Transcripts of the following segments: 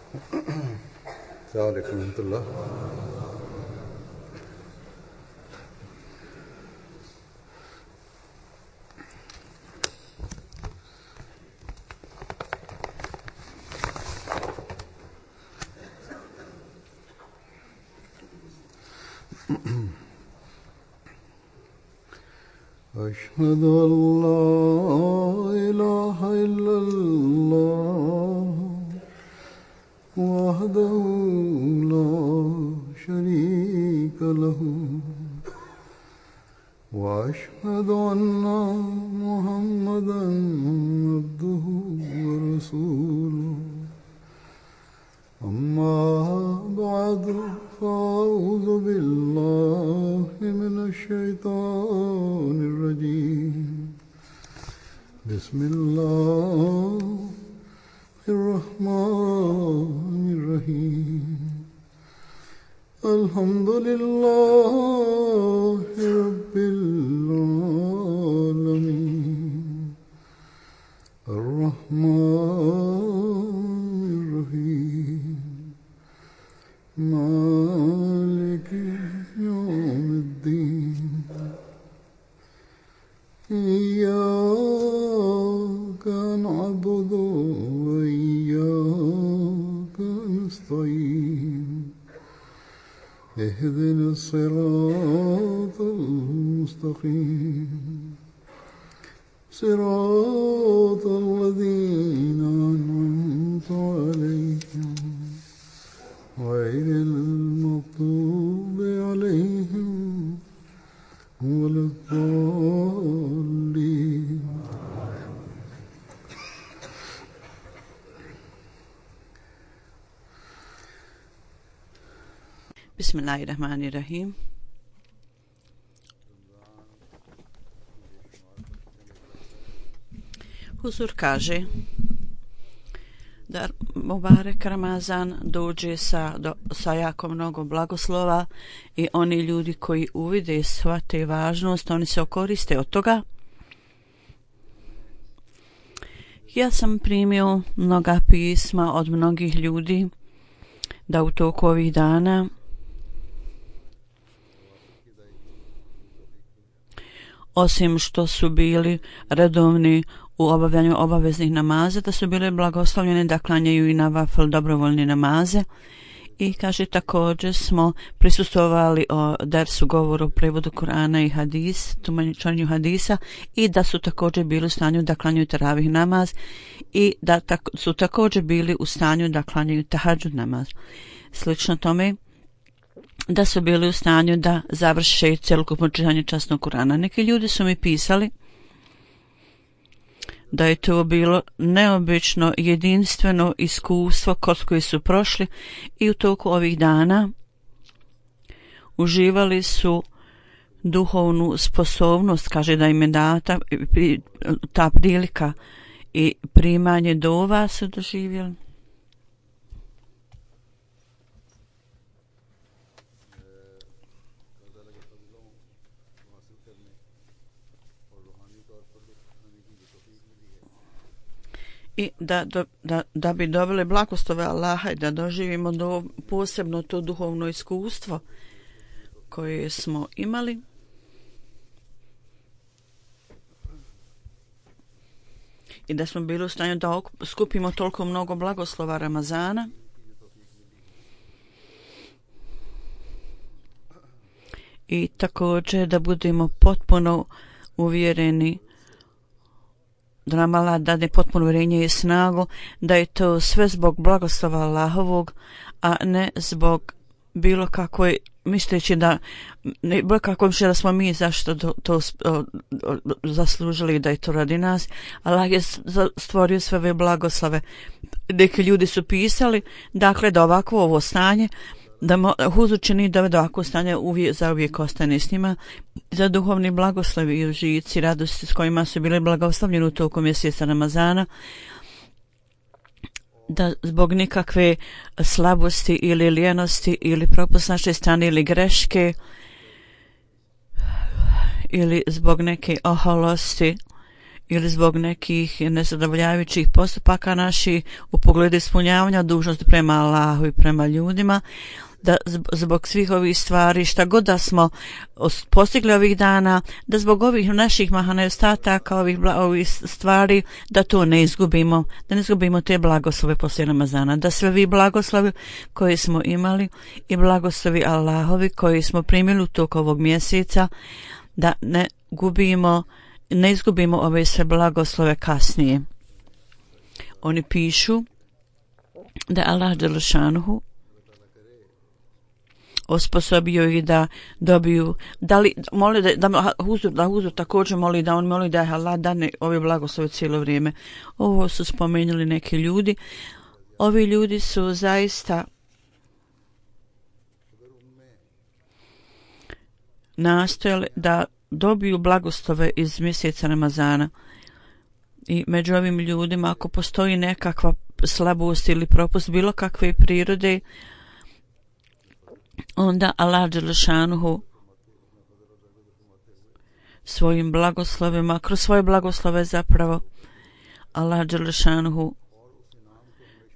السلام عليكم ورحمة الله. أشهد أن لا إله إلا الله وحده لا شريك له وأشهد أن محمدا عبده ورسوله أما بعد فأعوذ بالله من الشيطان الرجيم بسم الله الرحمن الرحيم الحمد لله رب العالمين الرحمن الرحيم مالك يوم الدين إياك نعبد وإياك نستعين اهدنا الصراط المستقيم صراط الذين أنعمت عليهم غير المغضوب عليهم ولا الضالين. Bismillahirrahmanirrahim. Huzur kaže da Mubarek Ramazan dođe sa jako mnogo blagoslova i oni ljudi koji uvide i shvate važnost, oni se okoriste od toga. Ja sam primio mnoga pisma od mnogih ljudi da u toku ovih dana osim što su bili redovni u obavljanju obaveznih namaza, da su bile blagoslovljene da klanjaju i navafil dobrovoljne namaze. I kaže, također smo prisustvovali o dersu govoru o prevodu Kur'ana i hadis, tumačenju hadisa, i da su također bili u stanju da klanjaju teravih namaz i da su također bili u stanju da klanjaju tahadžud namaz. Slično tome, da su bili u stanju da završe cjelokupno čitanje časnog Kur'ana. Neki ljudi su mi pisali da je to bilo neobično jedinstveno iskustvo kod koji su prošli i u toku ovih dana uživali su duhovnu sposobnost, kaže da im je data ta prilika i primanje dova su doživjeli. I da bi dobili blagoslove Allaha i da doživimo posebno to duhovno iskustvo koje smo imali. I da smo bili u stanju da skupimo toliko mnogo blagoslova Ramazana. I također da budemo potpuno uvjereni da nam Allah dade potpuno uvjerenje i snagu da je to sve zbog blagoslova Allahovog, a ne zbog bilo kakvoj misleći da bilo kako mišlje da smo mi zašto to zaslužili da je to radi nas. Allah je stvorio sve ove blagoslove. Neki ljudi su pisali dakle da ovako ovo stanje da huzur čini da ovako stanje za uvijek ostane s njima, za duhovni blagoslovi i užici, radosti s kojima su bili blagoslovljeni u toku mjeseca Ramazana, da zbog nikakve slabosti ili lijenosti ili propust naše strane ili greške ili zbog neke oholosti ili zbog nekih nezadovoljavajućih postupaka naših u pogledu ispunjavanja dužnosti prema Allahu i prema ljudima, da zbog svih ovih stvari, šta god da smo postigli ovih dana, da zbog ovih naših nedostataka, ovih stvari, da to ne izgubimo, da ne izgubimo te blagoslove poslije Ramazana, da sve vi blagoslovi koje smo imali i blagoslovi Allahovi koji smo primili u toku ovog mjeseca, da ne izgubimo ove sve blagoslove kasnije. Oni pišu da Allah dželešanuhu osposobio ih da dobiju, moli da Huzur također moli da je Allah dane ove blagoslove cijelo vrijeme. Ovo su spomenuli neki ljudi. Ovi ljudi su zaista nastojali da dobiju blagoslove iz mjeseca Ramazana. I među ovim ljudima, ako postoji nekakva slabost ili propust bilo kakve prirode, onda Allah dželešanuhu svojim blagoslovima, kroz svoje blagoslove zapravo Allah dželešanuhu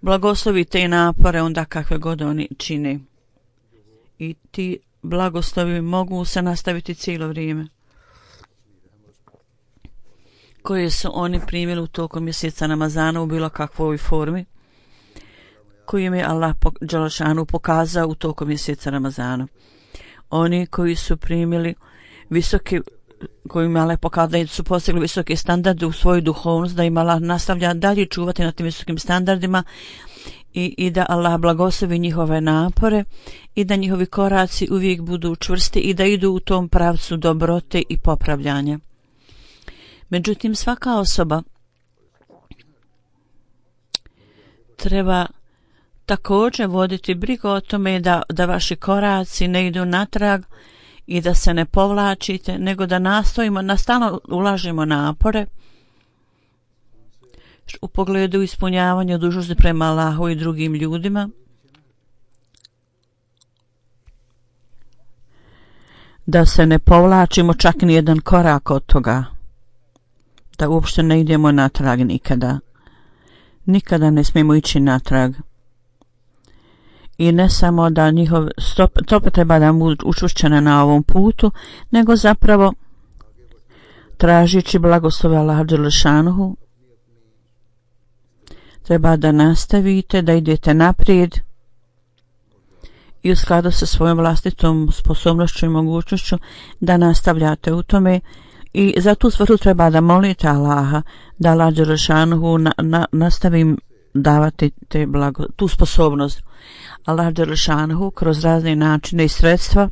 blagoslovi te napore onda kakve god oni čine. I ti blagoslovi mogu se nastaviti cijelo vrijeme koje su oni primili u tokom mjeseca Ramazana u bilo kakvoj formi koju im je Allah dželešanu pokazao u tokom mjeseca Ramazana. Oni koji su primili visoki, koji im Allah pokazao da su postigli visoke standarde u svoju duhovnost, da im Allah nastavlja dalje čuvati na tim visokim standardima i da Allah blagoslovi njihove napore i da njihovi koraci uvijek budu čvrsti i da idu u tom pravcu dobrote i popravljanja. Međutim, svaka osoba treba također voditi brigu o tome da vaši koraci ne idu natrag i da se ne povlačite, nego da stalno ulažemo napore u pogledu ispunjavanja dužnosti prema Allahu i drugim ljudima, da se ne povlačimo čak ni jedan korak od toga, da uopšte ne idemo natrag nikada ne smijemo ići natrag. I ne samo da njihov stope treba da budu učvršćene na ovom putu, nego zapravo tražeći blagoslove Allaha dželešanuhu treba da nastavite, da idete naprijed i u skladu sa svojom vlastitom sposobnošću i mogućnošću da nastavljate u tome. I za tu svrhu treba da molite Allaha da Allah dželešanuhu nastavi davati tu sposobnost. Allah dželešanuhu kroz razne načine i sredstva,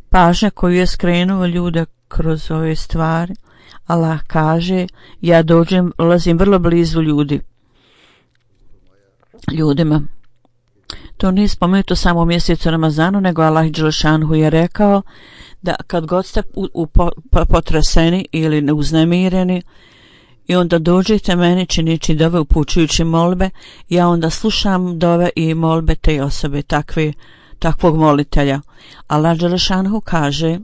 pažnja koju je skrenuo ljude kroz ove stvari, Allah kaže: ja ulazim vrlo blizu ljudima. To nije spomenuto samo u mjesecu Ramazanu, nego Allah dželešanuhu je rekao da kad god ste potreseni ili uznemireni i onda dođete meni činići dove, upućujući molbe, ja onda slušam dove i molbe te osobe, takvog molitelja. Allah dželešanuhu kaže: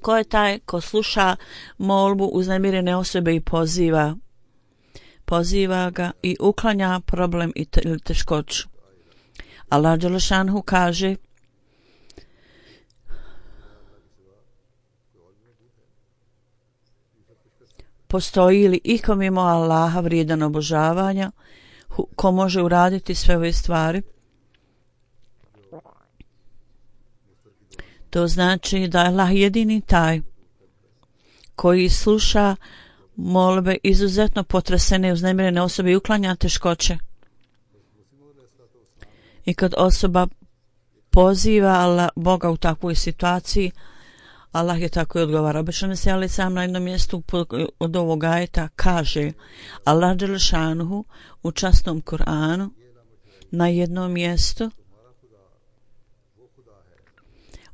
ko je taj ko sluša molbu uznemirene osobe i poziva ga i uklanja problem i teškoću. Allah dželešanuhu kaže: postoji li iko mimo Allaha vrijedan obožavanja, ko može uraditi sve ove stvari? To znači da je Allah jedini taj koji sluša molbe izuzetno potresene i uznemirene osobe i uklanja teškoće. I kad osoba poziva Boga u takvoj situaciji, Allah je tako i odgovara. Obično se ali sam na jednom mjestu od ovog ajeta kaže: Allah dželešanuhu u časnom Kur'anu na jednom mjestu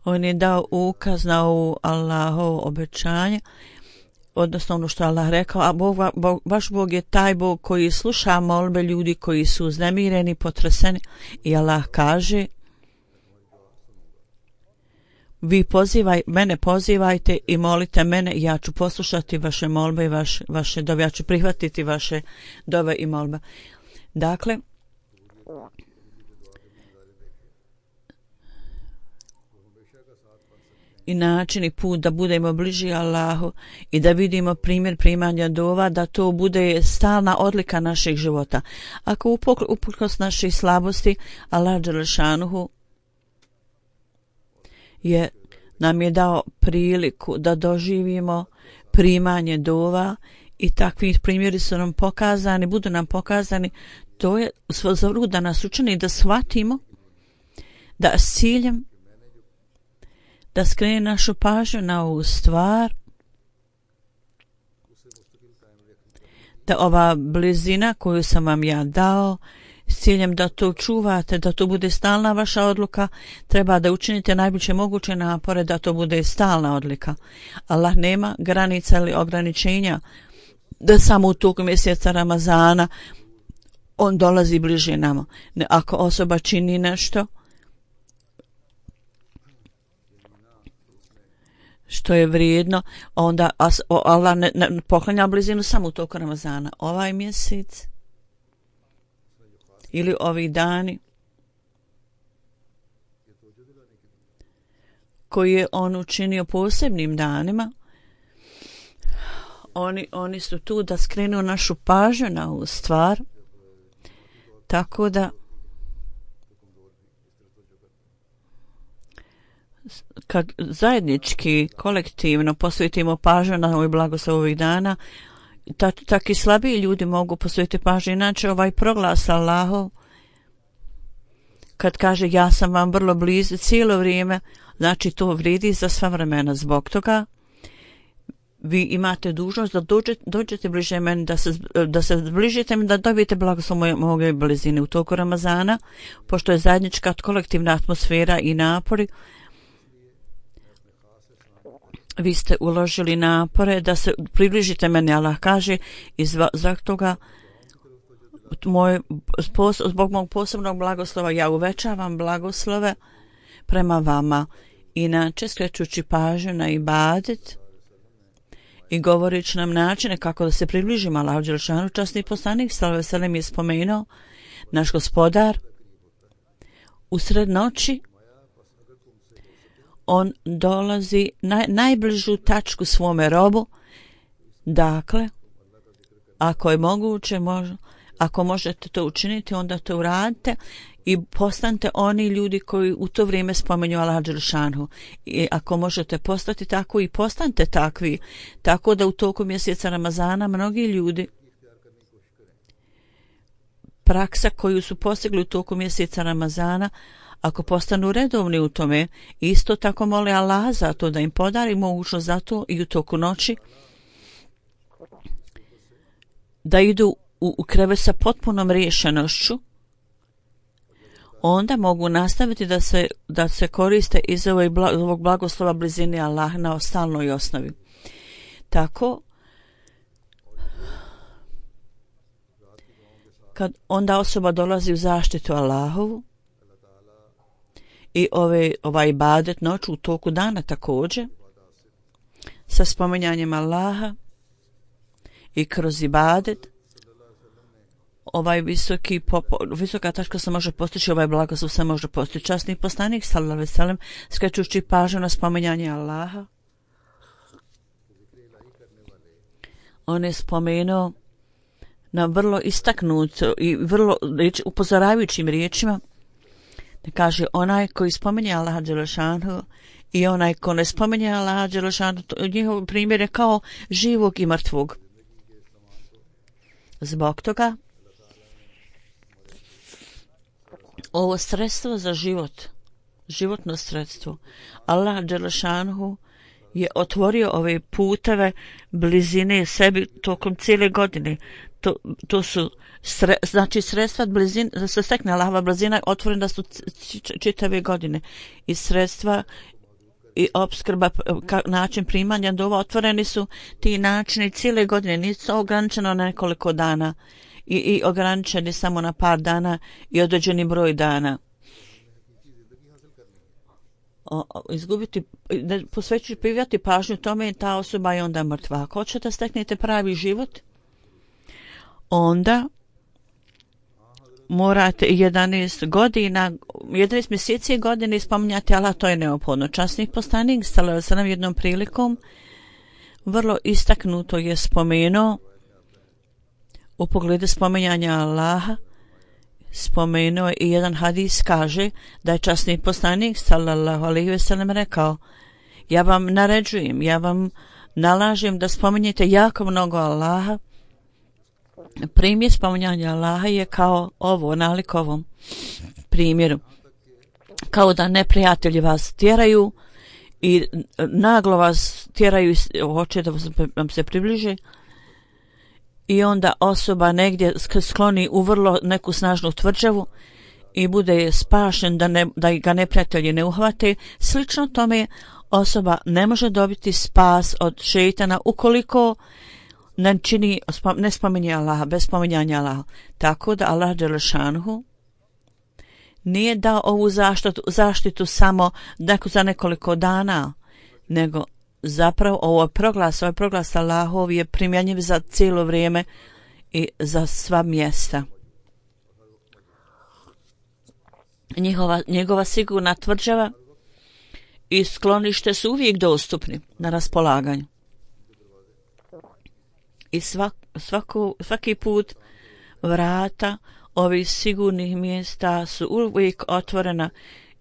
on je dao ukaz na ovu Allahovo obećanje, odnosno ono što je Allah rekao, a vaš Bog je taj Bog koji sluša molbe ljudi koji su uznemireni, potreseni, i Allah kaže: vi mene pozivajte i molite mene i ja ću poslušati vaše molbe i vaše dove, ja ću prihvatiti vaše dove i molbe. Dakle, i način i put da budemo bliži Allahu i da vidimo primjer primanja dova, da to bude stalna odlika naših života. Ako uprkos naših slabosti, Allah dželešanuhu nam je dao priliku da doživimo primanje dova i takvi primjeri su nam pokazani, budu nam pokazani, to je da nas učini da shvatimo da s ciljem da skrene našu pažnju na ovu stvar, da ova blizina koju sam vam ja dao, s ciljem da to čuvate, da to bude stalna vaša odluka, treba da učinite najbolje moguće napore da to bude stalna odlika. Allah nema granica ili ograničenja da samo u toku mjeseca Ramazana on dolazi bliže nama. Ako osoba čini nešto što je vrijedno, onda Allah ne poklanja blizinu samo u toku Ramazana. Ovaj mjesec ili ovi dani koji je on učinio posebnim danima, oni su tu da skrenu našu pažnju na ovu stvar, tako da kad zajednički, kolektivno posvetimo pažnju na ovaj blagoslov ovih dana, tak i slabiji ljudi mogu posvetiti pažnju. Inače, ovaj proglas Allahov, kad kaže ja sam vam vrlo blizu cijelo vrijeme, znači to vrijedi za sva vremena. Zbog toga vi imate dužnost da dođete bliže meni, da se zbližite mi, da dobijete blagoslov moje blizine u toku Ramazana, pošto je zajednička kolektivna atmosfera i napori. Vi ste uložili napore da se približite meni, Allah kaže, i zbog toga zbog mog posebnog blagoslova ja uvećavam blagoslove prema vama. Inače, skrećući pažnju na ibadet i govorići nam načine kako da se približimo Allahu dželešanu, časni poslanik sallallahu alejhi ve sellem je spomenuo, naš Gospodar usred noći on dolazi na najbližu tačku svome robu. Dakle, ako je moguće, ako možete to učiniti, onda to uradite i postanite oni ljudi koji u to vrijeme spomenju Allaha dželešanu. I ako možete postati tako, i postanite takvi, tako da u toku mjeseca Ramazana mnogi ljudi, praksa koju su postigli u toku mjeseca Ramazana, ako postanu redovni u tome, isto tako mole Allah za to da im podari mogućnost za to i u toku noći da idu u krevet sa potpunom riješenošću, onda mogu nastaviti da se koriste iz ovog blagoslova blizine Allah na stalnoj osnovi. Tako, kad onda osoba dolazi u zaštitu Allahovu i ovaj ibadet noću u toku dana također, sa spominjanjem Allaha i kroz ibadet, ovaj visoka tačka se može postići, ovaj blagoslov se može postići. Časni poslanik sallallahu alejhi ve sellem, skrećući pažnju na spominjanje Allaha, on je spomenuo na vrlo istaknuto i vrlo upozoravajućim riječima, da kaže onaj koji spominje Allaha dželešanu i onaj ko ne spominje Allaha dželešanu, njihov primjer je kao živog i mrtvog. Zbog toga ovo sredstvo za život, životno sredstvo, Allah dželešanu je otvorio ove puteve blizine sebi tokom cijele godine. to su znači sredstva blizine, da se stekne Allahova blizina otvorena su čitave godine i sredstva i opskrba, način primanja dova otvoreni su ti načini cijele godine, nisu ograničeno na nekoliko dana i ograničeni samo na par dana i određeni broj dana. Izgubiti, posvećivati pažnju tome, ta osoba je onda mrtva. Ako hoćete da steknete pravi život, onda morate 11 mjeseci godine spominjati Allah, to je neophodno. Časnih poslanik sallallahu alejhi ve sellem jednom prilikom vrlo istaknuto je spomenuo u pogledu spominjanja Allaha, spomenuo i jedan hadis kaže da je časni poslanik sallallahu alejhi ve sellem rekao: ja vam naređujem, ja vam nalažem da spominjete jako mnogo Allaha. Primjer spominjanja Allaha je kao ovo, nalik ovom primjeru. Kao da neprijatelji vas tjeraju i naglo vas tjeraju, hoće da vam se približe i onda osoba negdje skloni u vrlo neku snažnu tvrđavu i bude spašen da ga neprijatelji ne uhvate. Slično tome osoba ne može dobiti spas od šejtana ukoliko ne spominje Allaha, bez spominjanja Allaha. Tako da Allah dželešanuhu nije dao ovu zaštitu samo za nekoliko dana, nego zapravo ovaj proglas Allahov je primjenjiv za cijelo vrijeme i za sva mjesta. Njegova sigurna tvrđava i sklonište su uvijek dostupni na raspolaganju. I svaki put vrata ovih sigurnih mjesta su uvijek otvorena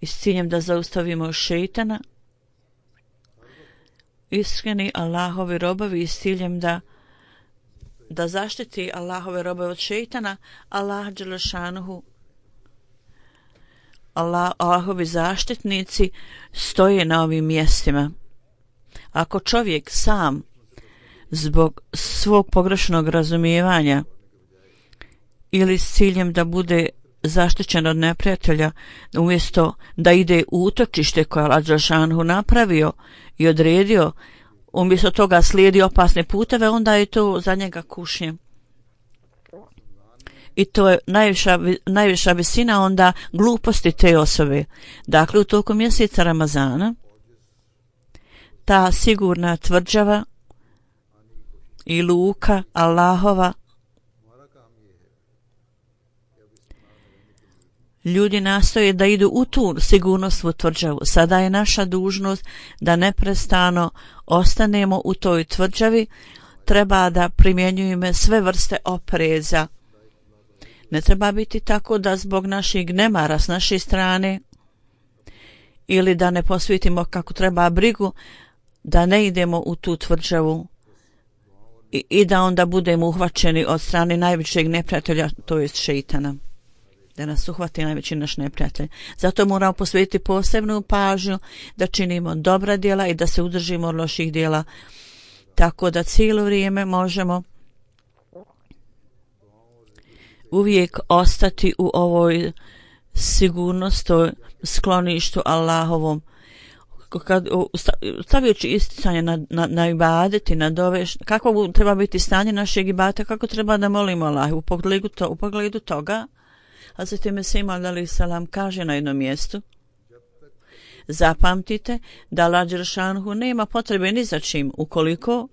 i s ciljem da zaustavimo šejtana. Iskreni Allahovi robovi s ciljem da zaštiti Allahove robove od šejtana. Allah dželešanuhu, Allahovi zaštitnici stoje na ovim mjestima. Ako čovjek sam zbog svog pogrešnog razumijevanja ili s ciljem da bude zaštićen od neprijatelja, umjesto da ide u utočište koje Allah dželešanuhu napravio i odredio, umjesto toga slijedi opasne puteve, onda je to za njega kušnje. I to je najviša visina onda gluposti te osobe. Dakle, u toku mjeseca Ramazana ta sigurna tvrđava i luka Allahova, ljudi nastoje da idu u tu sigurnosnu tvrđavu. Sada je naša dužnost da neprestano ostanemo u toj tvrđavi. Treba da primjenjujemo sve vrste opreza. Ne treba biti tako da zbog naših nemara s naše strane ili da ne posvetimo kako treba brigu, da ne idemo u tu tvrđavu i da onda budemo uhvaćeni od strane najvećeg neprijatelja, to jest šejtana. Da nas uhvati najveći naš neprijatelj. Zato moramo posvetiti posebnu pažnju da činimo dobra djela i da se udržimo od loših djela, tako da cijelo vrijeme možemo uvijek ostati u ovoj sigurnosti, skloništu Allahovom. Stavljajući isticanje na ibadeti, na dove, kako treba biti stanje našeg ibadeta, kako treba da molimo Allah. U pogledu toga Hazreti Mesih alejhi selam kaže na jednom mjestu: zapamtite da Allah dželešanuhu nema potrebe ni za čim ukoliko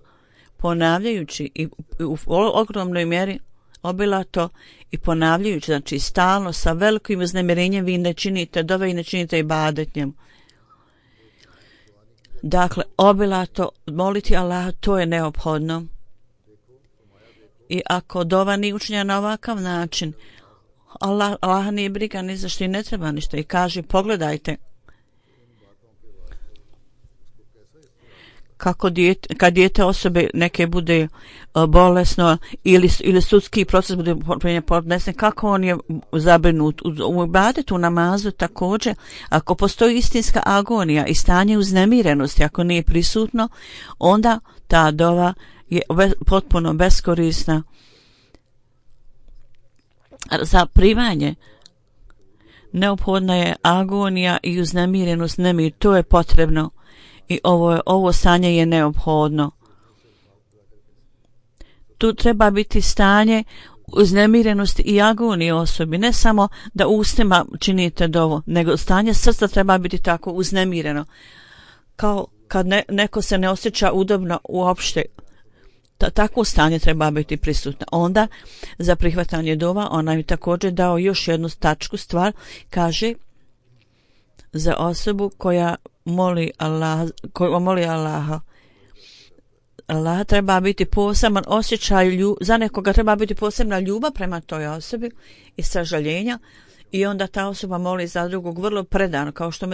ponavljajući i u ogromnoj mjeri obilato i ponavljajući, znači stalno sa velikim uznemirenjem vi ne činite dove i ne činite ibadet njemu. Dakle, obilato moliti Allaha, to je neophodno. I ako dova nije učinjena na ovakav način, Allah nije briga ni za što i ne treba ništa. I kaže, pogledajte kako kad dijete osobe neke bude bolesno ili sudski proces bude podnesen, kako on je zabrinut. U ibadetu, u namazu također, ako postoji istinska agonija i stanje uznemirenosti, ako nije prisutno, onda ta dova je potpuno beskorisna Za primanje neophodna je agonija i uznemirenost, nemir, to je potrebno i ovo stanje je neophodno. Tu treba biti stanje uznemirenosti i agonije osobi, ne samo da ustima činite dovo, nego stanje srca treba biti tako uznemireno, kao kad neko se ne osjeća udobno uopšte. Takvo stanje treba biti prisutno. Onda za prihvatanje dova ona mi također dao još jednu tačku stvar, kaže za osobu koja moli Allaha. Allah treba biti poseban osjećaj, za nekoga treba biti posebna ljubav prema toj osobi i sažaljenja, i onda ta osoba moli za drugog vrlo predano, kao što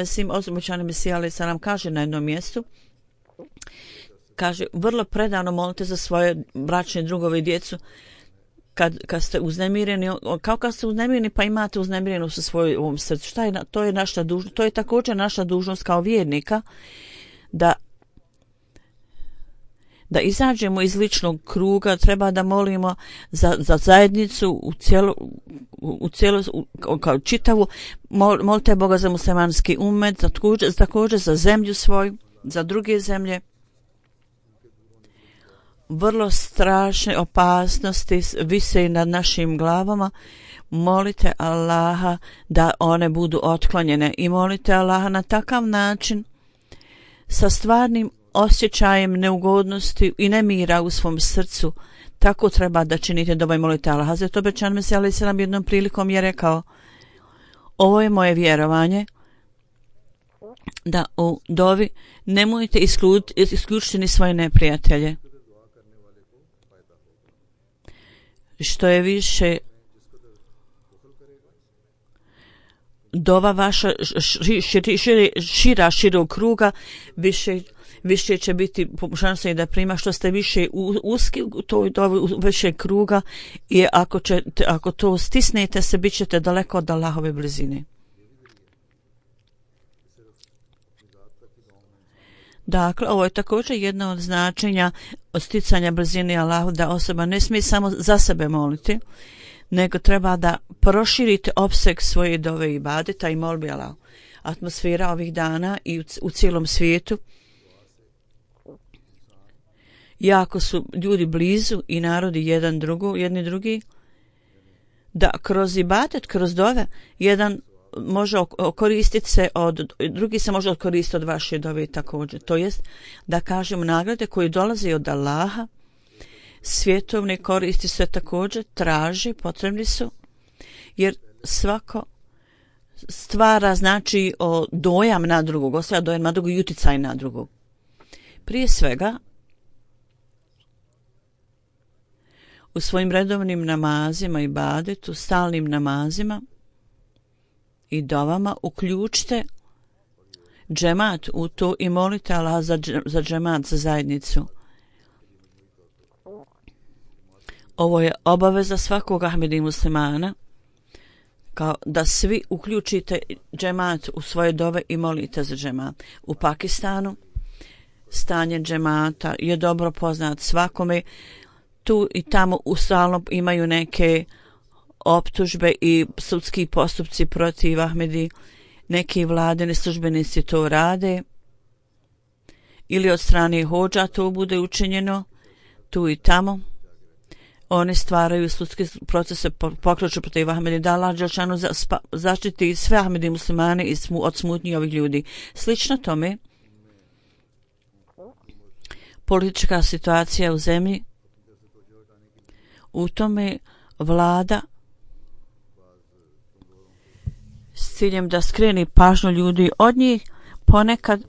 obećani Mesija alejhi selam kaže na jednom mjestu. Kaže, vrlo predano molite za svoje bračne drugove i djecu kad ste uznemireni, kao kad ste uznemireni pa imate uznemirenost u svojom srcu. To je naša dužnost, to je također naša dužnost kao vjernika, da izađemo iz ličnog kruga, treba da molimo za zajednicu kao čitavu, molite Boga za muslimanski umet, također za zemlju svoju, za druge zemlje. Vrlo strašne opasnosti vise nad našim glavama. Molite Allaha da one budu otklonjene i molite Allaha na takav način sa stvarnim osjećajem neugodnosti i nemira u svom srcu. Tako treba da činite doba i molite Allaha. Hazret obećan Mesija alejhi selam jednom prilikom je rekao: ovo je moje vjerovanje, da u dovi nemojte isključiti ni svoje neprijatelje. Što je više dova vaša širog kruga, više će biti šanse da prima. Što ste više uski u toj dovi, više kruga, i ako to stisnete se, bit ćete daleko od Allahove blizine. Dakle, ovo je također jedno od značenja od sticanja blizine Allahu, da osoba ne smije samo za sebe moliti, nego treba da proširite opseg svoje dove i ibadeta i molbi Allahu. Atmosfera ovih dana i u cijelom svijetu, jako su ljudi blizu i narodi jedni drugi, da kroz ibadet, kroz dove, jedan može koristiti se drugi se može koristiti od vaše dove također. To jest da kažemo nagrade koje dolaze od Allaha, svjetovne koristi se također traži, potrebni su, jer svako stvara znači dojam na drugog, ostavlja dojam na drugog i uticaj na drugog. Prije svega, u svojim redovnim namazima i ibadetu, stalnim namazima i dovama uključite džemat u to i molite Allah za džemat, za zajednicu. Ovo je obaveza svakog Ahmedi muslimana, kao da svi uključite džemat u svoje dove i molite za džemat. U Pakistanu stanje džemata je dobro poznat svakome. Tu i tamo stalno imaju neke optužbe i sudski postupci protiv Ahmedi. Neki vladini službenici to rade ili od strane hodža to bude učinjeno. Tu i tamo oni stvaraju sudske procese, pokreću protiv Ahmedi, da Allah dželešanu zaštiti sve Ahmedi muslimane od smutnji ovih ljudi. Slično tome, politička situacija u zemlji, u tome vlada s ciljem da skreni pažnju ljudi od njih, ponekad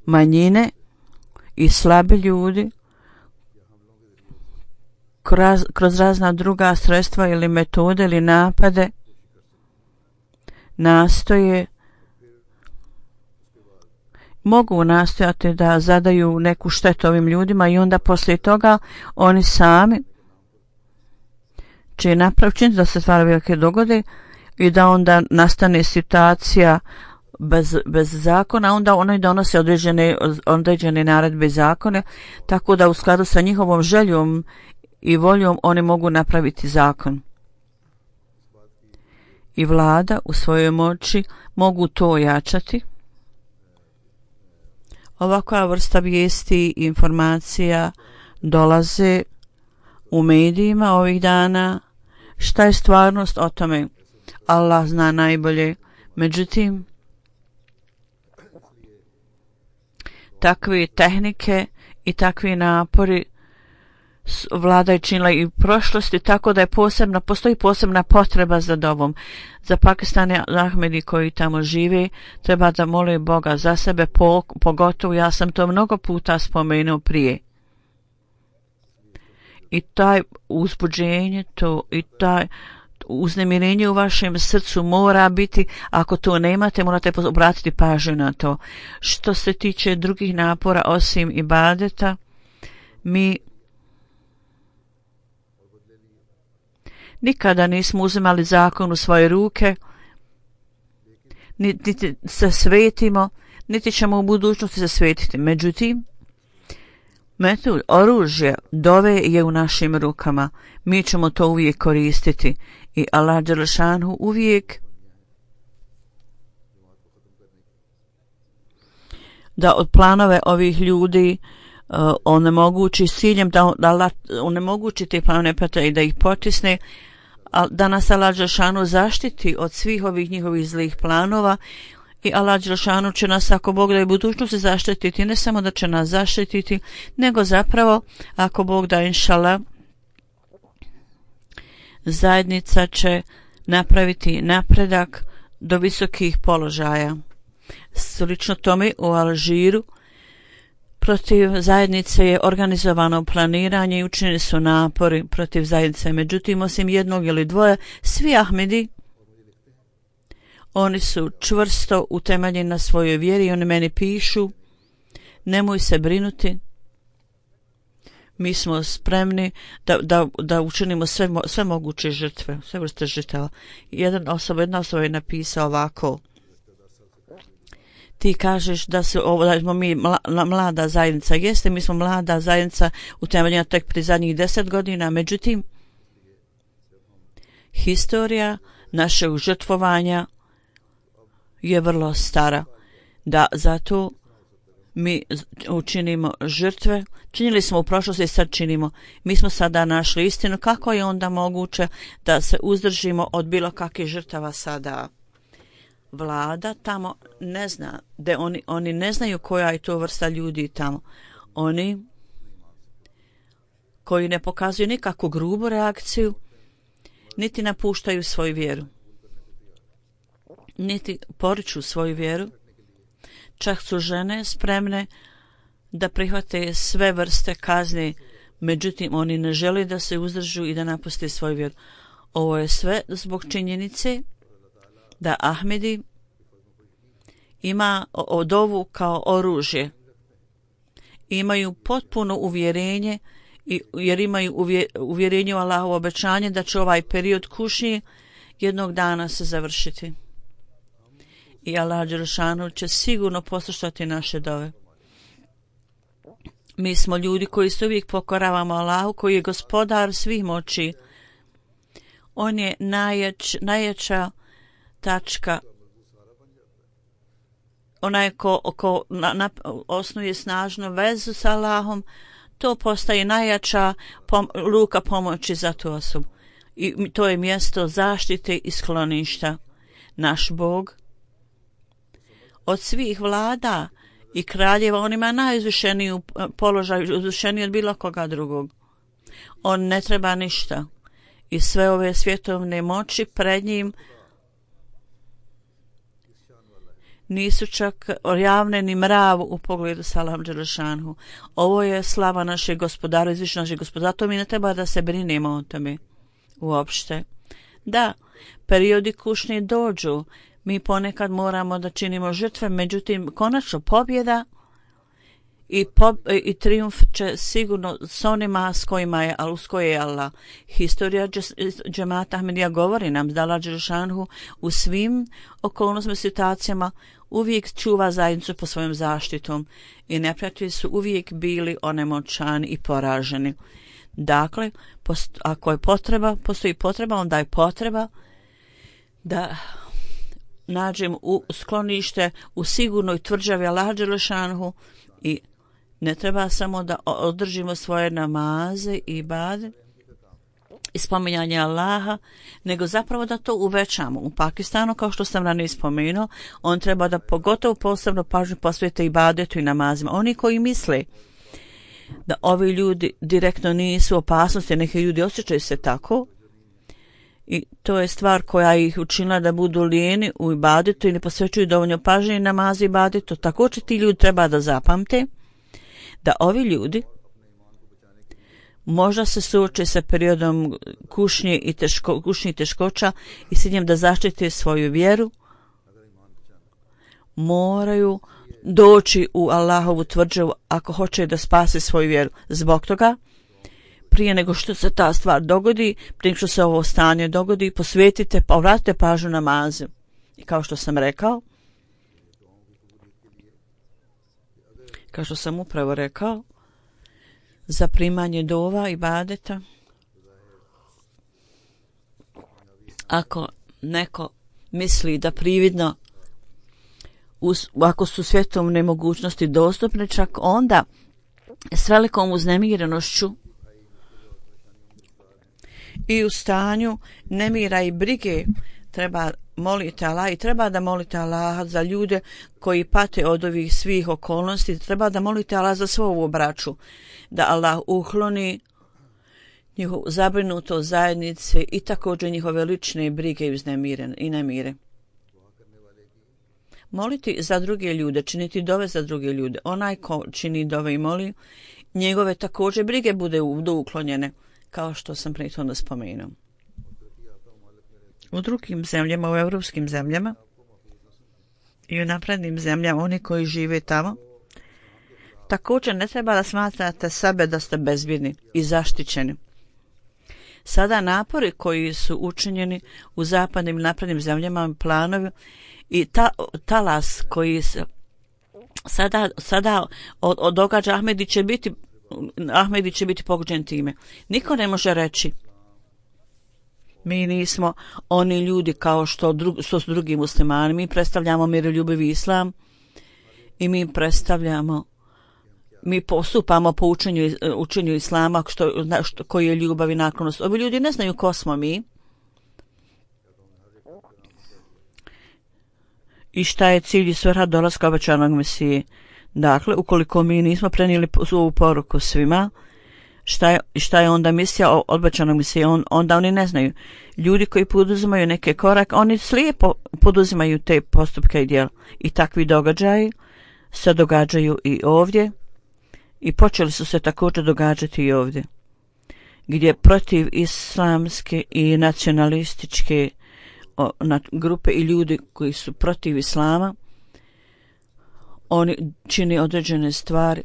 manjine i slabi ljudi kroz razna druga sredstva ili metode ili napade mogu nastojati da zadaju neku štetu ovim ljudima, i onda poslije toga oni sami će napraviti da se stvari velike dogode i da onda nastane situacija bez zakona, onda oni donose određene naredbe i zakone, tako da u skladu sa njihovom željom i voljom oni mogu napraviti zakon. i vlada u svojoj moći mogu to ojačati. Ovakva vrsta vijesti i informacija dolaze u medijima ovih dana. Šta je stvarnost o tome? Allah zna najbolje. Međutim, takve tehnike i takvi napori vlada je činila i u prošlosti, tako da postoji posebna potreba za dovom. Za Pakistane Ahmedi koji tamo žive treba da mole Boga za sebe, pogotovo ja sam to mnogo puta spomenuo prije. I taj uzbuđenje, i taj uznemirenje u vašem srcu mora biti, ako to nemate, morate obratiti pažnju na to. Što se tiče drugih napora osim ibadeta, mi nikada nismo uzimali zakon u svoje ruke, niti se svetimo, niti ćemo u budućnosti se svetiti. Međutim, oružje dove je u našim rukama. Mi ćemo to uvijek koristiti i Allah dželešanu uvijek da od planove ovih ljudi onemogući s ciljem da Allah onemogući te planove i da ih potisne, da nas Allah dželešanu zaštiti od svih ovih njihovih zlih planova. I Allah dželešanu će nas, ako Bog da je budućnosti, zaštititi. Ne samo da će nas zaštititi, nego zapravo, ako Bog da inšallah, zajednica će napraviti napredak do visokih položaja. Slično tome u Alžiru protiv zajednice je organizovano planiranje i učinjeni su napori protiv zajednice. Međutim, osim jednog ili dvoje, svi Ahmedi, oni su čvrsto utemeljeni na svojoj vjeri i oni meni pišu: nemoj se brinuti, mi smo spremni da učinimo sve moguće žrtve, sve vrste žrtava. Jedna osoba je napisao ovako: ti kažeš da smo mi mlada zajednica. Jeste, mi smo mlada zajednica utemeljena tek pri zadnjih 10 godina, međutim, historija našeg žrtvovanja je vrlo stara, da zato mi učinimo žrtve. Činili smo u prošlosti i sad činimo. Mi smo sada našli istinu. Kako je onda moguće da se uzdržimo od bilo kakvih žrtava sada? Vlada tamo ne zna, oni ne znaju koja je to vrsta ljudi tamo. Oni koji ne pokazuju nikakvu grubu reakciju, niti napuštaju svoju vjeru, niti poriču svoju vjeru. Čak su žene spremne da prihvate sve vrste kazne, međutim oni ne žele da se uzdržu i da napuste svoju vjeru. Ovo je sve zbog činjenice da Ahmedi ima dovu kao oružje. Imaju potpuno uvjerenje, jer imaju uvjerenje u Allahovo obećanje da će ovaj period kušnje jednog dana se završiti. I Allah dželešanu će sigurno poslušati naše dove. Mi smo ljudi koji se uvijek pokoravamo Allahu, koji je gospodar svih moći. On je najjača tačka. Onaj ko osnuje snažnu vezu sa Allahom, to postaje najjača ruka pomoći za tu osobu. I to je mjesto zaštite i skloništa. Naš Bog od svih vlada i kraljeva, on ima najizvišeniju položaj, izvišeniji od bilo koga drugog. On ne treba ništa. I sve ove svjetovne moći pred njim nisu čak javne ni mrav u pogledu Salam dželešanu. Ovo je slava našeg gospodara, izvišenja našeg gospodara. Zato mi ne treba da se brinemo o tome uopšte. Da, periodi kušnje dođu. Mi ponekad moramo da činimo žrtve, međutim, konačno pobjeda i triumf će sigurno s onima s kojima je, uz koje je Allah. Historija džemata Ahmedija govori nam da Allah dželešanu u svim okolnostima, situacijama uvijek čuva zajednicu po svojom zaštitom i neprijatelji su uvijek bili onemoćani i poraženi. Dakle, ako je potreba, postoji potreba, onda je potreba da nađem u sklonište u sigurnoj tvrđavi Allaha dželešanhu i ne treba samo da održimo svoje namaze i ibadet i spominjanje Allaha, nego zapravo da to uvećamo. U Pakistanu, kao što sam ranije spomenuo, on treba da pogotovo posebno pažnju posvete ibadetu i namazima. Oni koji misle da ovi ljudi direktno nisu opasnosti, neki ljudi osjećaju se tako, i to je stvar koja ih učinila da budu lijeni u ibadetu i ne posvećuju dovoljno pažnje i namazu i ibadetu. Također ti ljudi treba da zapamte da ovi ljudi možda se suoče sa periodom kušnje i teškoća i s ciljem da zaštite svoju vjeru, moraju doći u Allahovu tvrđavu ako hoće da spase svoju vjeru. Zbog toga, prije nego što se ta stvar dogodi, prije nego što se ovo stanje dogodi, povratite pažnju namazu. I kao što sam rekao, kao što sam upravo rekao, za primanje dova i ibadeta, ako neko misli da prividno ako su svjetovne mogućnosti dostupne, čak onda s velikom uznemirenošću i u stanju nemira i brige treba moliti Allah i treba da molite Allah za ljude koji pate od ovih svih okolnosti, treba da molite Allah za svoju braću, da Allah ukloni njihovu zabrinutost zajednice i također njihove lične brige i nemire. Moliti za druge ljude, činiti dove za druge ljude. Onaj ko čini dove i moli, njegove također brige budu uklonjene, kao što sam prethodno spomenuo. U drugim zemljama, u evropskim zemljama i u naprednim zemljama, oni koji žive tamo, također ne treba da smatrate sebe da ste bezbjedni i zaštićeni. Sada napori koji su učinjeni u zapadnim i naprednim zemljama, planovi i talas koji se sada događa, Ahmedi će biti pogođen time. Niko ne može reći mi nismo oni ljudi kao što su drugi muslimani. Mi predstavljamo miroljubivi islam i mi postupamo po učenju islama koji je ljubav i naklonost. Ovi ljudi ne znaju ko smo mi i šta je cilj i svrha dolaska obećanog Mesije. Dakle, ukoliko mi nismo prenijeli ovu poruku svima, šta je onda misija obećanog Mesije, onda oni ne znaju. Ljudi koji poduzimaju neke korake, oni slijepo poduzimaju te postupke i djela. I takvi događaji se događaju i ovdje i počeli su se također događati i ovdje, gdje protiv islamske i nacionalističke grupe i ljudi koji su protiv islama, oni čini određene stvari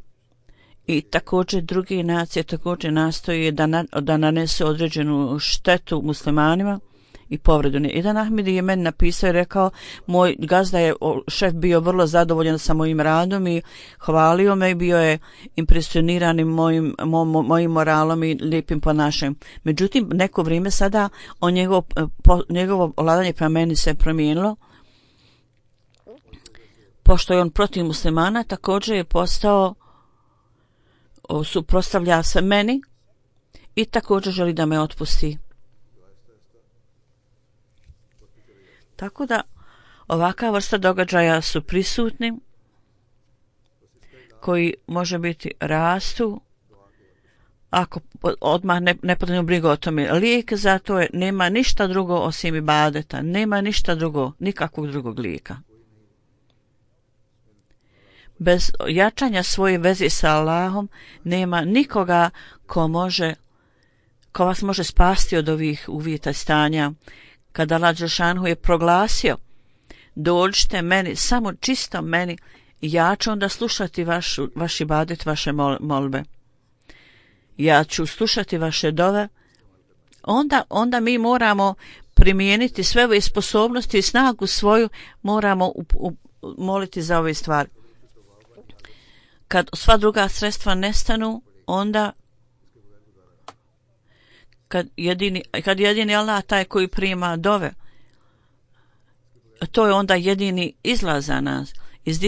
i također druge nacije također nastoje da nanesu određenu štetu muslimanima i povredu. Jedan Ahmedi je meni napisao i rekao, moj gazda je šef bio vrlo zadovoljan sa mojim radom i hvalio me i bio je impresioniran mojim moralom i lijepim ponašanjem. Međutim, neko vrijeme sada njegovo vladanje prema meni se promijenilo. Pošto je on protiv muslimana, također je suprotstavlja se meni i također želi da me otpusti. Tako da ovakva vrsta događaja su prisutni, koji može biti rastu ako odmah ne podnemo brigu o tome. Lijek za to nema ništa drugo osim ibadeta, nema ništa drugo, nikakvog drugog lijeka. Bez jačanja svoje veze sa Allahom nema nikoga ko vas može spasti od ovih uvjeta stanja. Kada Allah dželešanu je proglasio, dođite meni, samo čisto meni, i ja ću onda slušati vaš ibadet, vaše molbe. Ja ću slušati vaše dove. Onda mi moramo primijeniti sve ove sposobnosti i snagu svoju, moramo moliti za ove stvari. Kad sva druga sredstva nestanu, onda kad jedini Allah taj koji prima dove, to je onda jedini izlaz za nas iz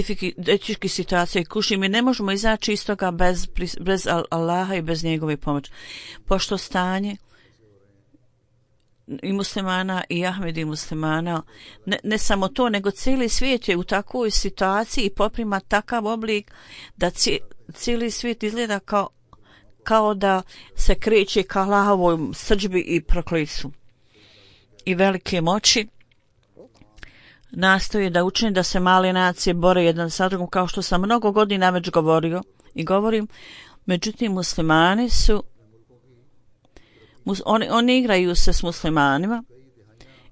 teških situacija i kušnji. Mi ne možemo izaći iz toga bez Allaha i bez njegove pomoći. Pošto stanje i muslimana i Ahmedi muslimana, ne samo to, nego cijeli svijet je u takvoj situaciji i poprima takav oblik da cijeli svijet izgleda kao da se kreće ka Allahovoj srdžbi i proklitstvu. I velike moći nastoje da učine da se male nacije bore jedan sa drugom, kao što sam mnogo godina već govorio i govorim. Međutim, muslimani su oni igraju se s muslimanima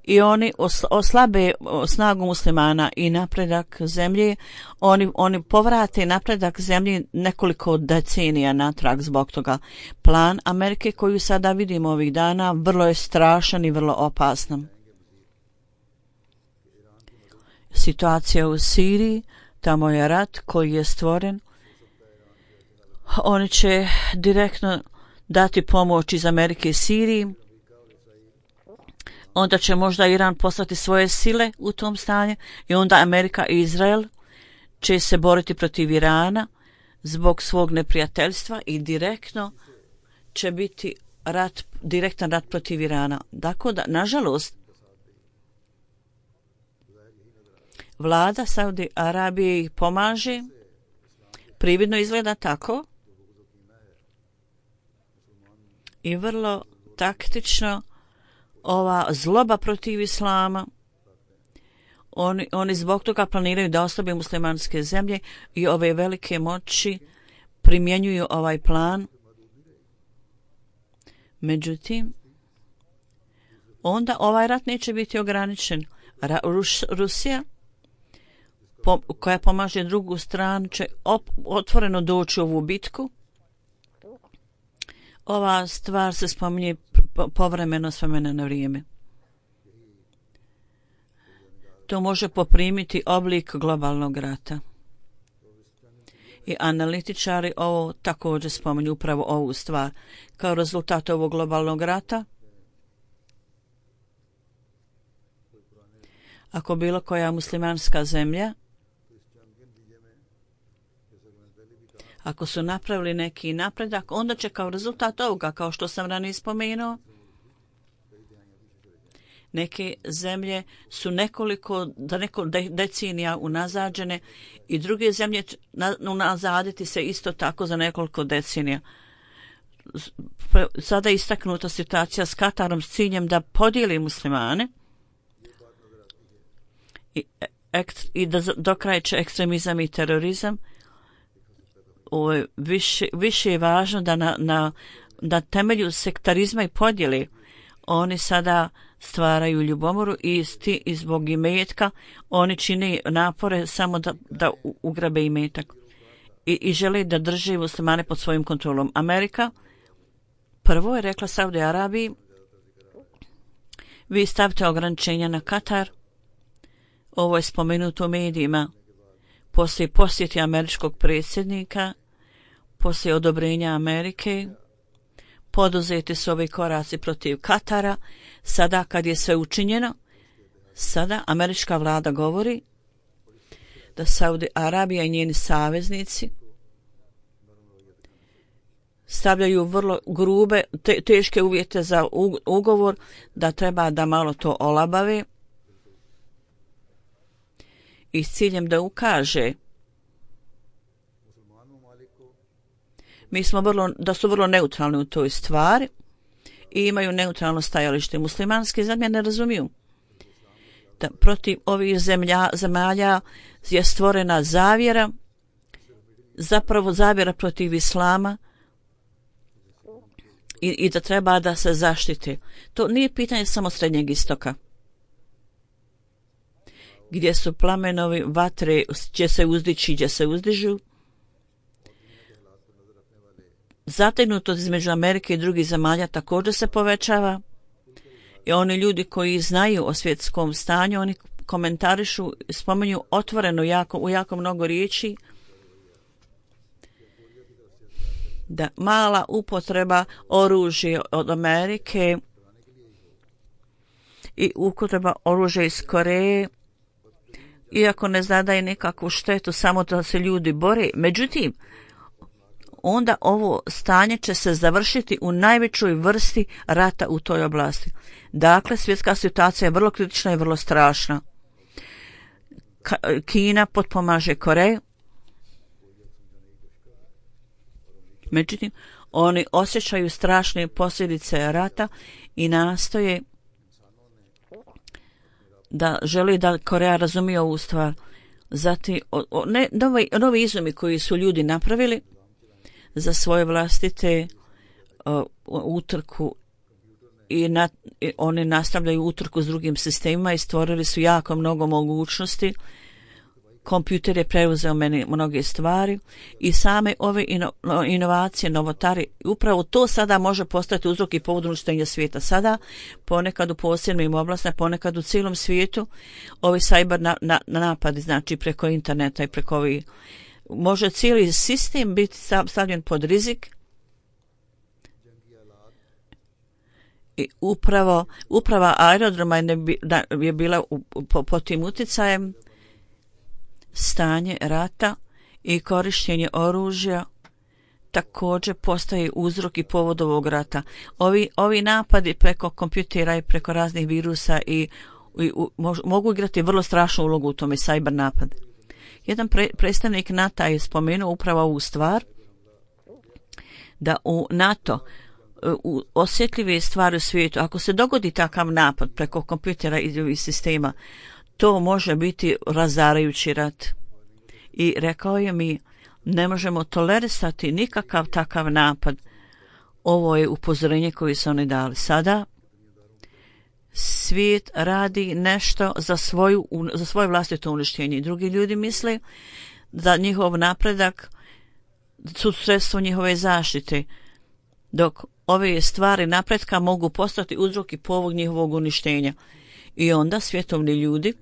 i oni oslabe snagu muslimana i napredak zemlje. Oni povrate napredak zemlje nekoliko decenija natrag zbog toga. Plan Amerike koju sada vidimo ovih dana vrlo je strašan i vrlo opasan. Situacija u Siriji, tamo je rat koji je stvoren. Oni će direktno dati pomoć iz Amerike i Siriji. Onda će možda Iran poslati svoje sile u tom stanju i onda Amerika i Izrael će se boriti protiv Irana zbog svog neprijateljstva i direktno će biti direktan rat protiv Irana. Tako da, nažalost, vlada Saudi Arabije ih pomaže, prividno izgleda tako i vrlo taktično ova zloba protiv islama, oni zbog toga planiraju da oslabe muslimanske zemlje i ove velike moći primjenjuju ovaj plan. Međutim, onda ovaj rat neće biti ograničen. Rusija koja pomaže drugu stranu će otvoreno doći u ovu bitku. Ova stvar se spominje povremeno s vremena na vrijeme. To može poprimiti oblik globalnog rata. I analitičari ovo također spominju upravo ovu stvar. Kao rezultat ovog globalnog rata, ako bilo koja muslimanska zemlja, ako su napravili neki napredak, onda će kao rezultat ovoga, kao što sam ranije spomenuo, neke zemlje su nekoliko decenija unazađene i druge zemlje unazaditi se isto tako za nekoliko decenija. Sada je istaknuta situacija s Katarom s ciljem da podijeli muslimane i da dokrajče ekstremizam i terorizam. Ovo je više je važno da na temelju sektarizma i podjele oni sada stvaraju ljubomoru i zbog imetka oni čine napore samo da ugrabe imetak i žele da drže muslimane pod svojim kontrolom. Amerika prvo je rekla Saudi Arabiji, vi stavite ograničenja na Katar. Ovo je spomenuto u medijima. Poslije posjeti američkog predsjednika, poslije odobrenja Amerike, poduzeti su ovi koraci protiv Katara. Sada kad je sve učinjeno, sada američka vlada govori da Saudi Arabija i njeni saveznici stavljaju vrlo grube, teške uvjete za ugovor, da treba da malo to olabave i s ciljem da ukaže da su vrlo neutralni u toj stvari i imaju neutralno stajalište. Muslimanske zemlje ne razumiju da protiv ovih zemalja je stvorena zavjera, zapravo zavjera protiv islama i da treba da se zaštite. To nije pitanje samo Srednjeg istoka, gdje su plamenovi vatre, će se uzdići, gdje se uzdižu. Zategnutost između Amerike i drugih zemalja također se povećava i oni ljudi koji znaju o svjetskom stanju, oni komentarišu, spominju otvoreno u jako mnogo riječi da mala upotreba oružja od Amerike i upotreba oružja iz Koreje iako ne zadaje nikakvu štetu, samo da se ljudi bore. Međutim, onda ovo stanje će se završiti u najvećoj vrsti rata u toj oblasti. Dakle, svjetska situacija je vrlo kritična i vrlo strašna. Kina potpomaže Koreju. Međutim, oni osjećaju strašne posljedice rata i nastoje da želi da Koreja razumije ovu stvar. Zatim, novi izumi koji su ljudi napravili za svoje vlastite utrku i oni nastavljaju utrku s drugim sistemima i stvorili su jako mnogo mogućnosti. Kompjuter je preuzeo meni mnoge stvari i same ove inovacije, novotari, upravo to sada može postati uzrok i povod uništenja svijeta. Sada, ponekad u posebnim oblastima, ponekad u cijelom svijetu, ovi cyber napadi, znači preko interneta i preko ovih, može cijeli sistem biti stavljen pod rizik. I uprava aerodroma je bila pod tim utjecajem. Stanje rata i korištenje oružja također postaje uzrok i povod ovog rata. Ovi napadi preko kompjutera i preko raznih virusa mogu igrati vrlo strašnu ulogu u tome, cyber napad. Jedan predstavnik NATO je spomenuo upravo ovu stvar, da u NATO u osjetljive stvari u svijetu, ako se dogodi takav napad preko kompjutera i ovih sistema, to može biti razarajući rat. I rekao je mi, ne možemo tolerisati nikakav takav napad. Ovo je upozorenje koje su oni dali. Sada svijet radi nešto za svoje vlastito uništenje. Drugi ljudi misle da njihov napredak su sredstvo njihove zaštite, dok ove stvari napretka mogu postati uzrok i povod njihovog uništenja. I onda svjetovni ljudi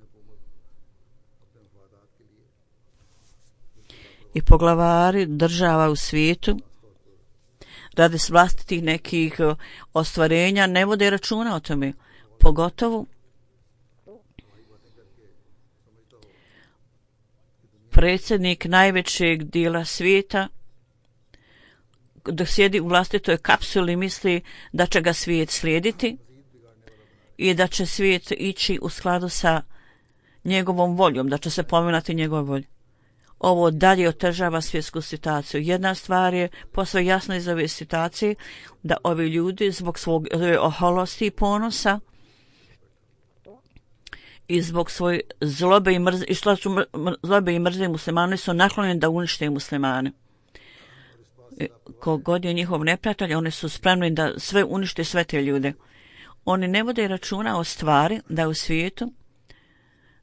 i poglavari država u svijetu radi vlastitih nekih ostvarenja ne vode računa o tome. Pogotovo predsjednik najvećeg dijela svijeta dok sjedi u vlastitoj kapsuli misli da će ga svijet slijediti i da će svijet ići u skladu sa njegovom voljom, da će se pominati njegov volj. Ovo dalje otežava svjetsku situaciju. Jedna stvar je posve jasna iz ove situacije, da ovi ljudi zbog svog oholosti i ponosa i zbog svoje zlobe i mrze muslimane su naklonjeni da unište muslimane. Kogod je njihov neprijatelj, oni su spremni da sve unište sve te ljude. Oni ne vode računa o stvari da u svijetu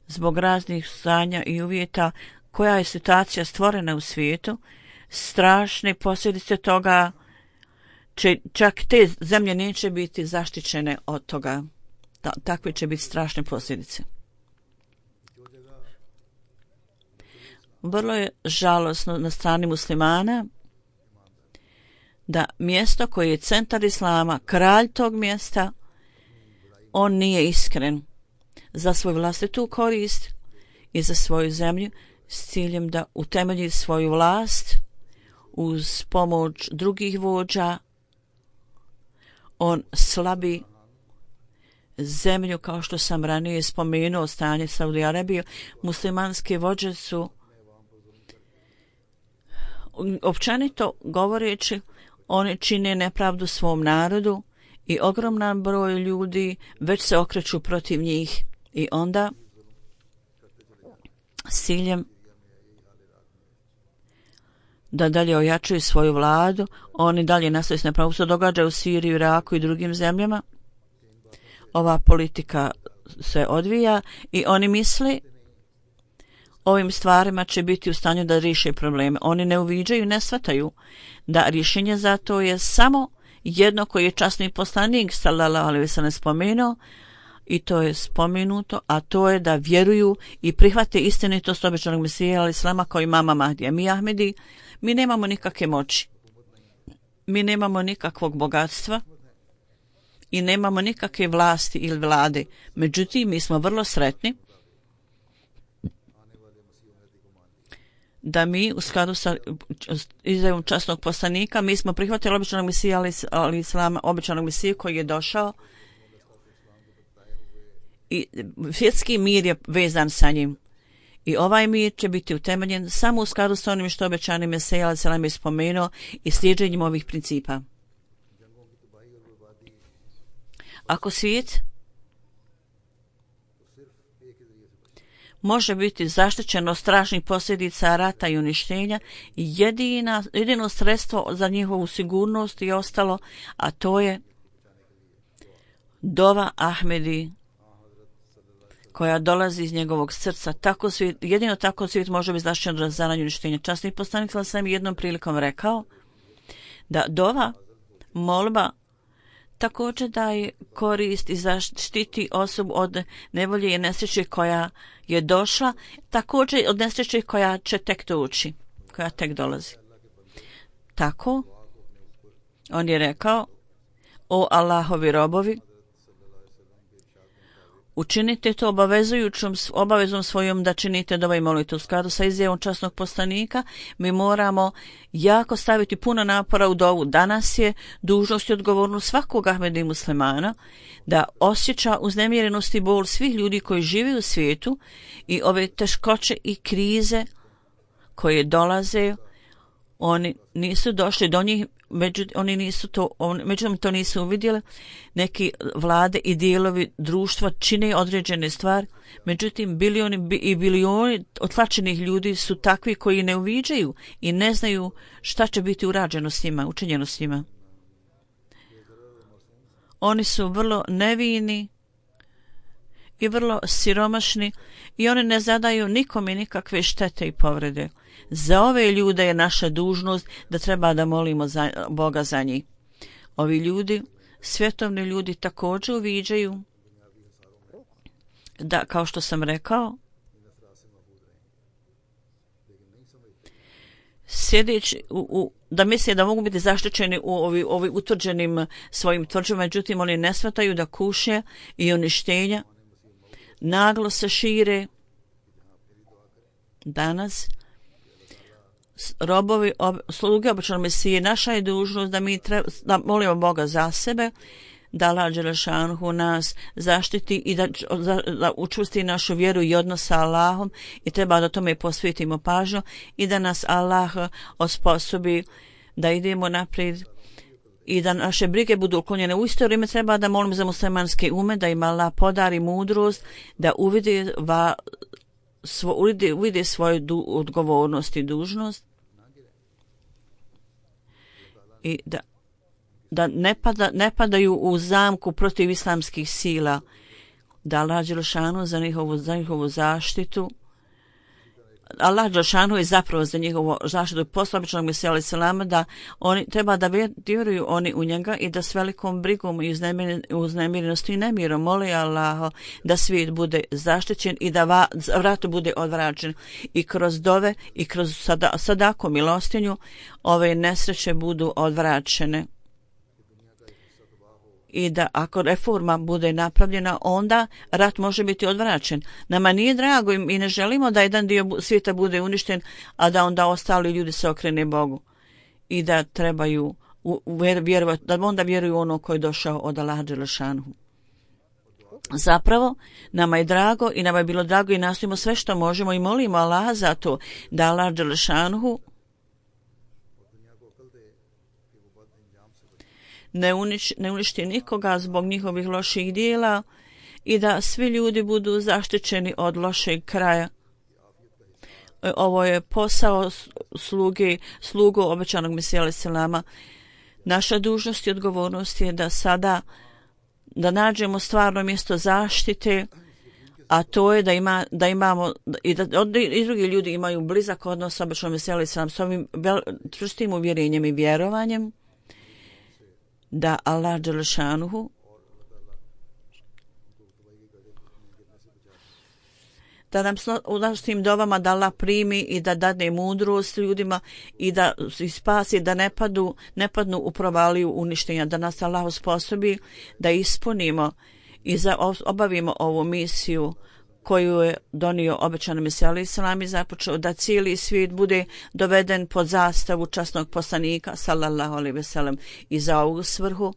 zbog raznih stanja i uvjeta koja je situacija stvorena u svijetu, strašne posljedice toga, čak te zemlje neće biti zaštićene od toga. Takve će biti strašne posljedice. Vrlo je žalosno na strani muslimana da mjesto koje je centar islama, kralj tog mjesta, on nije iskren za svoju vlastitu korist i za svoju zemlju s ciljem da utemelji svoju vlast uz pomoć drugih vođa. On slabi zemlju, kao što sam ranije spomenuo, stanje Saudi Arabije. Muslimanske vođe su, općenito govoreći, oni čine nepravdu svom narodu i ogroman broj ljudi već se okreću protiv njih. I onda s ciljem da dalje ojačaju svoju vladu, oni dalje nastoje s nepravom. Se događa u Siriji, Iraku i drugim zemljama. Ova politika se odvija i oni misle ovim stvarima će biti u stanju da riješe probleme. Oni ne uviđaju, ne shvataju da rješenje za to je samo jedno koje je časni poslanik sallallahu alejhi ve sellem spomenuo, i to je spomenuto, a to je da vjeruju i prihvate istinitost obećanog Mesija alejhi selama kao i mama Mahdija. Mi Ahmedi, mi nemamo nikakve moći, mi nemamo nikakvog bogatstva i nemamo nikakve vlasti ili vlade. Međutim, mi smo vrlo sretni da mi u skladu sa izjavom časnog poslanika mi smo prihvatili obećanog Mesija ali islama, obećanog Mesija koji je došao i svjetski mir je vezan sa njim. I ovaj mir će biti utemeljen samo u skladu sa onim što obećani Mesija ali selam je spomenuo i slijedženjem ovih principa. Ako svijet može biti zaštićen od strašnih posljedica rata i uništenja, jedino sredstvo za njihovu sigurnost je ostalo, a to je dova Ahmedi koja dolazi iz njegovog srca. Jedino tako svijet može biti zaštićen od razaranja i uništenja. Časni poslanik sam jednom prilikom rekao da dova, molba, također daje korist i zaštiti osobu od nevolje i nesreće koja je došla, također od nesreće koja će tek doći, koja tek dolazi. Tako, on je rekao, o Allahovi robovi, učinite to obavezom svojom da činite dovu i molite. U skladu sa izjavom časnog poslanika mi moramo jako staviti puno napora u dovu. Danas je dužnost i odgovornost svakog Ahmeda i muslimana da osjeća uznemirenost i bol svih ljudi koji žive u svijetu i ove teškoće i krize koje dolaze. Oni nisu došli do njih, međutim to nisu uvidjeli. Neki vlade i dijelovi društva čine određene stvari, međutim bilioni otlačenih ljudi su takvi koji ne uviđaju i ne znaju šta će biti urađeno s njima, učinjeno s njima. Oni su vrlo nevini i vrlo siromašni i oni ne zadaju nikome nikakve štete i povrede. Za ove ljude je naša dužnost da treba da molimo Boga za njih. Ovi ljudi, svjetovni ljudi, također uviđaju da, kao što sam rekao, sjedeći da misle da mogu biti zaštićeni u ovi utvrđenim svojim tvrđima, međutim oni ne shvataju da kušnje i uništenja naglo se šire danas. Robovi, sluge obećanog Mesije, naša je dužnost da molimo Boga za sebe, da Allah dželešanhu nas zaštiti i da učvrsti našu vjeru i odnos sa Allahom i treba da tome posvetimo pažnju i da nas Allah osposobi da idemo naprijed i da naše brige budu uklonjene. U isto vrijeme treba da molimo za muslimanske ume, da im Allah podari mudrost, da uvide svoju odgovornost i dužnost i da ne padaju u zamku protiv islamskih sila, da Allah dželešanu za njihovu zaštitu. Allah dželešanu je zapravo za njihovu zaštitu poslao obećanog Mesija alejhi selama da oni treba da vjeruju oni u njega i da s velikom brigom i uznemirenosti i nemirom moli Allaha da svijet bude zaštićen i da vrat bude odvraćen i kroz dove i kroz sadaku milostinju ove nesreće budu odvraćene. I da ako reforma bude napravljena, onda rat može biti odvraćen. Nama nije drago i ne želimo da jedan dio svijeta bude uništen, a da onda ostali ljudi se okrene Bogu. I da trebaju vjerovati, da onda vjeruju ono koje je došao od Allaha dželešanhu. Zapravo, nama je drago i nama je bilo drago i nastojimo sve što možemo i molimo Allaha za to da Allah dželešanhu ne uništi nikoga zbog njihovih loših dijela i da svi ljudi budu zaštićeni od kraja. Ovo je posao slugu obećanog Mesija alejhi selama. Naša dužnost i odgovornost je da sada da nađemo stvarno mjesto zaštite, a to je da imamo i drugi ljudi imaju blizak odnos sa obećanog Mesija alejhi selam s ovim čvrstim uvjerenjem i vjerovanjem da Allah dželešanuhu da nam u našim dovama da Allah primi i da dadne mudrost ljudima i da ih spasi, da ne padnu u provaliju uništenja, da nas Allah usposobi da ispunimo i obavimo ovu misiju koju je donio obećani Mesija alejhi selam i započeo da cijeli svijet bude doveden pod zastavu časnog poslanika sallallahu alejhi ve sellem i za ovu svrhu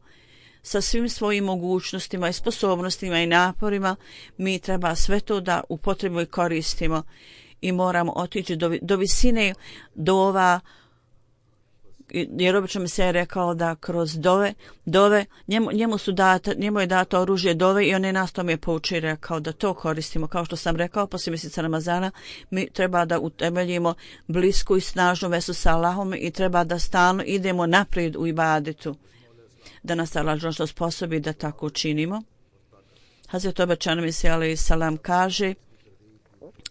sa svim svojim mogućnostima i sposobnostima i naporima mi treba sve to da upotrebimo i koristimo i moramo otići do visine dova, jer obično mi se je rekao da kroz dove njemu je dato oružje dove i on je nas tome poučio i rekao da to koristimo. Kao što sam rekao, poslije mjeseca Ramazana mi treba da utemeljimo blisku i snažnu vezu sa Allahom i treba da stalno idemo naprijed u ibadetu, da nas Allah što sposobi da tako učinimo. Hazret obećani Mesija alejhi selam kaže: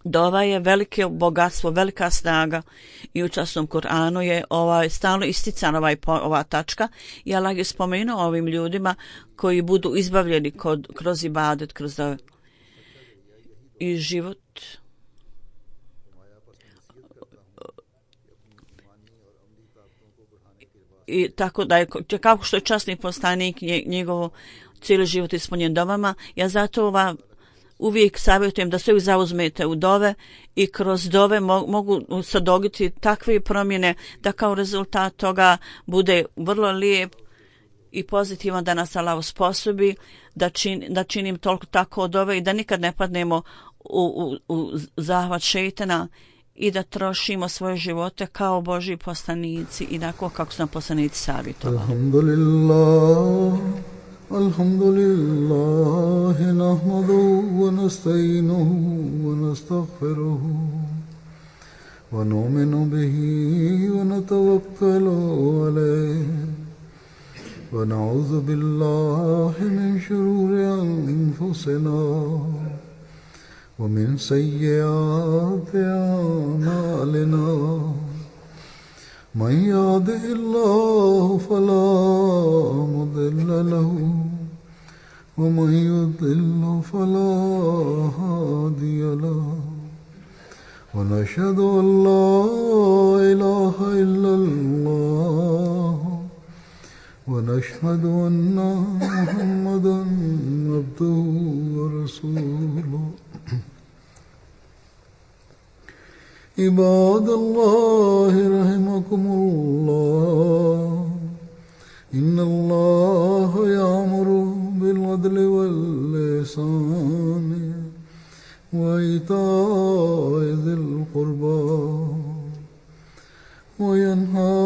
dova je veliko bogatstvo, velika snaga i u časnom Kur'anu je stalno isticana ova tačka i Allah je spomenuo ovim ljudima koji budu izbavljeni kroz ibadet, kroz dove. I život i tako da je, kako što je časni poslanik njegovo cijeli život ispunjen dovama, ja zato uvijek savjetujem da se uvijek zauzmete u dove i kroz dove mogu se dogoditi takve promjene da kao rezultat toga bude vrlo lijep i pozitivan, da nas Allah sposobi da činim toliko tako od dove i da nikad ne padnemo u zahvat šejtana i da trošimo svoje živote kao Božji poslanici i onako kako su nam poslanici savjetovali. الحمد لله نحمده ونستعينه ونستغفره ونؤمن به ونتوكل عليه ونعوذ بالله من شرور أنفسنا ومن سيئات أعمالنا من يهده الله فلا مضل له ومن يضلل فلا هادي له ونشهد أن لا إله إلا الله ونشهد أن محمدا عبده ورسوله عباد الله رحمكم الله إن الله يأمر بالعدل والإحسان وإيتاء ذي القربى وينهى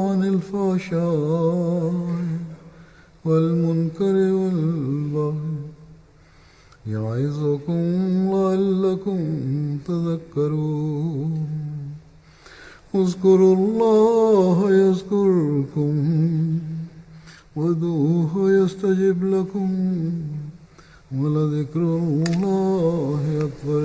عن الفحشاء والمنكر والبغي يعظكم لعلكم تذكرون اذكروا الله يذكركم وادعوه يستجب لكم ولذكر الله أكبر.